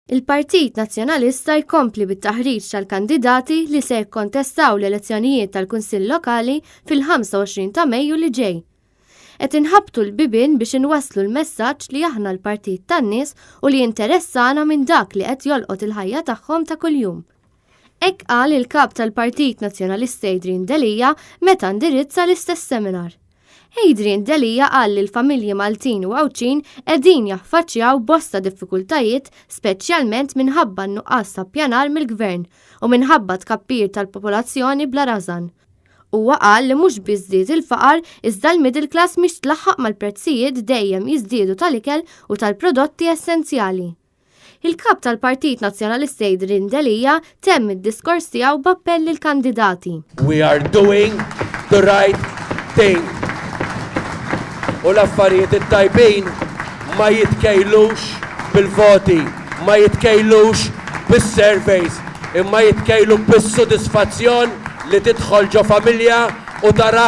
Il-Partit Nazzjonalista jkompli bit-taħriġ tal-kandidati li se jikkontestaw l-elezzjonijiet tal-Kunsill Lokali fil-25 ta' Mejju li ġej. Qed inħabbtu l-bibien biex inwasslu l-messaġġ li aħna l-partit tan-nies u li jinteressana minn dak li qed jolqot il-ħajja tagħhom ta' kuljum. Hekk qal il-Kap tal-Partit Nazzjonalista Adrian Delia meta indirizza l-istess seminar. Adrian Delia qal li l-familji Maltin u Għawdxin qegħdin jaffaċċjaw bosta diffikultajiet speċjalment minħabba n-nuqqas ta' ppjanar mill-Gvern u minħabba tkabbir tal-popolazzjoni bla rażan. Huwa qal li mhux biss żdied il-faqar iżda l-middle class mhix tlaħħaq mal-prezzijiet dejjem jiżdiedu tal-ikel u tal-prodotti essenzjali. Il-Kap tal-Partit Nazzjonalista Adrian Delia temm id-diskors tiegħu b'appell lill-kandidati. We are doing the right thing. U l-affarijiet it-tajbin ma jitkejlux bil-voti, ma jitkejlux bis-surveys, imma jitkejlu bis-sodisfazzjon li tidħol ġo familja u tara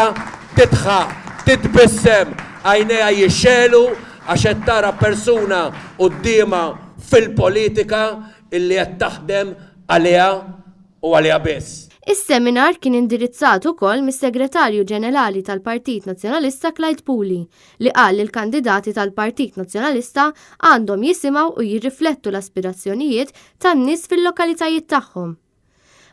tidħaq, titbissem, għajnejha jixegħlu Għax qed tara persuna quddiemha fil-politika illi qed taħdem għaliha u għaliha biss. Is-seminar kien indirizzat ukoll mis-Segretarju Ġenerali tal-Partit Nazzjonalista Clyde Puli li qal li l-kandidati tal-Partit Nazzjonalista għandhom jisimgħu u jirriflettu l-aspirazzjonijiet tan-nies fil-lokalitajiet tagħhom.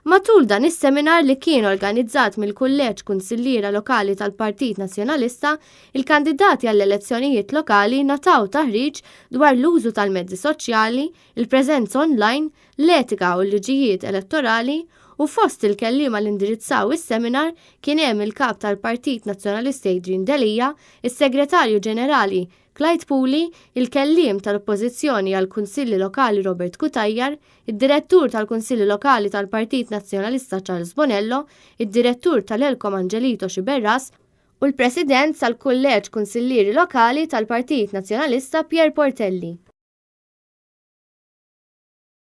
Matul dan is-seminar li kien organizzat mill-Kulleġġ Kunsilliera Lokali tal-Partit Nazzjonalista, il-kandidati għall-elezzjonijiet lokali ngħataw taħriġ dwar l-użu tal-mezzi soċjali, il-preżenza online, l-etika u l-liġijiet elettorali u fost il-kelliema li indirizzaw is-seminar kien hemm il-Kap tal-Partit Nazzjonalista Adrian Delia, is-Segretarju Ġenerali Clyde Puli, il-Kelliem tal-Oppożizzjoni għall-Kunsilli Lokali Robert Cutajar, id-Direttur tal-Kunsilli Lokali tal-Partit Nazzjonalista Charles Bonello, id-Direttur tal-ELCOM Angelito Sciberras u l-President tal-Kulleġġ Kunsillieri Lokali tal-Partit Nazzjonalista Pierre Portelli.